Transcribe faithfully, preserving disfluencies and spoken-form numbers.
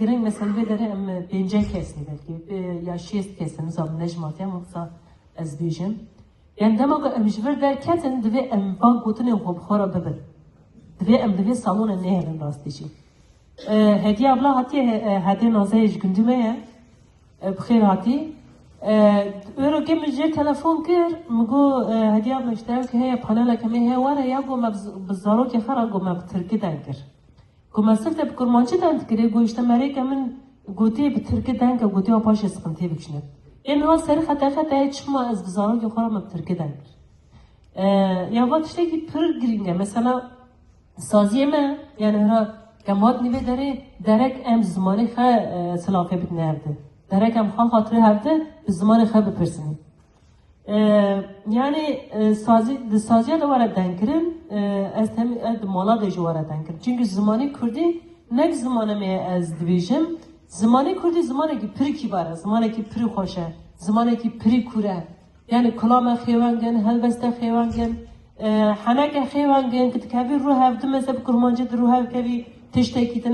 Girêng mesela vê derê em pênceh kes in belkî, e, ya şêst kes in, nizanim, nejmatiye, em wisa ez bêjim. Yani dema ku em ji vir derketin, divê em van gotinên xwe bi xwe re bibin. Divê em li vê salonê nehêlin rastî jî. E, Hediye abla hatiye, e, Hediye Nazeyê ji gundî me ye. E, bi xêr hatî. E, Îro ke min jê telefon kir, min got, e, Hediye abla, işte ew ke heye paneleke me heye were ya, got me bi z-, bi zarokê xwe re, got me bi tirkî deng kir. Ku me sifte bi kurmancî deng dikirê, got işte merêke min gotiye bi tirkî deng ke, gotiye paşê siqintiyê bikişîne. Ê niha serî xete xete ye, çima ez bi zarokê xwe re me bi tirkî deng kir. E, ya va tiştekî pir girîng e. Mesela saziyê me, yani hira ke me hatî vê derê, derek em zimanê xwe, e, silafê bidine hevdi. Derek em xal xatirê hevdi bi zimanê xwe bipirsinî. E, yani, e, sazî, di saziya de were dengkirin, e, ez tem-, ez di mala de jî were dengkirin. Çünkü zimanê kurdî nek zimanê me ye ez dibêjim. Zimanê kurdî zimanekî pirî kîbar e, zimanekî pirî xweş e, zimanekî pirî kûr e. Yani kulame xêweng in, helbeste xêweng in, e, heneke xêweng in, ki dikevî rû hevdi, mesela bi kurmancî di rû hevkevî tiştekî tine.